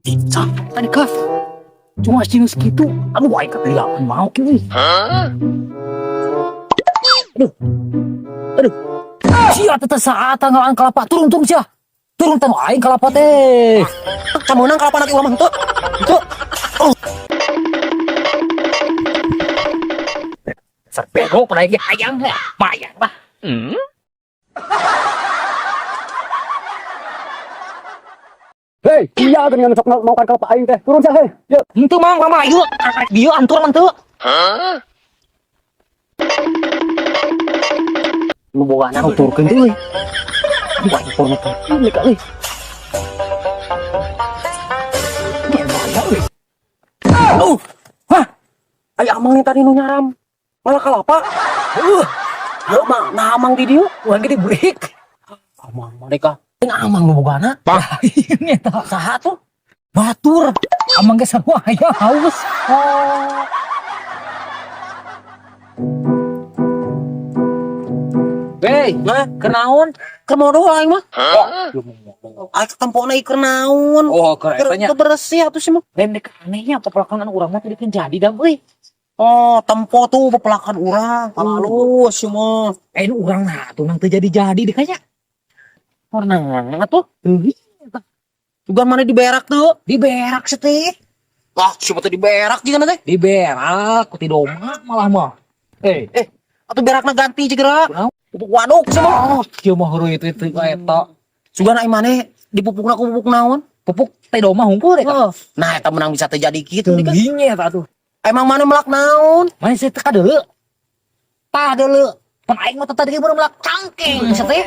Cah, tadi kah? Cuma sini segitu. Aduh, aing keteliaan mau kieu. Aduh. Aduh. Sia teh saat ngalaan kalapa, turun turun sia. Turun teh aing kalapa teh. Cameunang kalapa nak urang mah henteu. Henteu. Oh. Dasar bego pernah ge hayang ya. Mayang lah. Hei, iya dengan sok mau kan kalapa aing teh. Turun sia, hei. Yuk. Henteu, Mang, mama ieu rek dieu antur mah henteu. Nu bogana nuturkeun teh euy. Aduh, aing por nuturkeun ka euy. Bahaya euy. Oh. Hah? Ai amang tadi nu nyaram. Malah kalapa. Heuh. Mah, nah amang di dieu. Urang ge dibreak. Amang mereka. Ting amang nu bogana. Lain eta. Saha tuh? Batur. Amang ge sarua aya haus. Oh. Hei, Nah, keur naon? Keur modol aing mah. Oh, Aing tempona ieu keur naon? oh keur Keur eta nya. keur bersih atuh sih mah. Lain dek anehnya pepelakan urang mah tadi jadi dam euy. Oh, tempo tuh pepelakan urang. Halus sih mah. Eh, nu urang nah tuh nang teu jadi-jadi deh kayaknya. Warna tuh. Teuing Juga mana diberak tuh? Diberak sih teh. Wah, siapa tuh diberak juga nanti? Diberak ku ti domba malah mah. Eh, Eh, atau berakna ganti segera. Kunaon? Pupuk waduk sih mah. Oh, kieu mah heureui itu itu eta. Sugan ai maneh dipupukna ku pupuk naon? Pupuk teh domba hungkul deh. Oh. Nah, eta menang bisa terjadi kitu nih kan. Teuing eta tuh. Emang mana melak naon? Mana sih teh kadeuleu? Tah deuleu. Pan aing mah teh tadi baru melak cangkeng sih teh.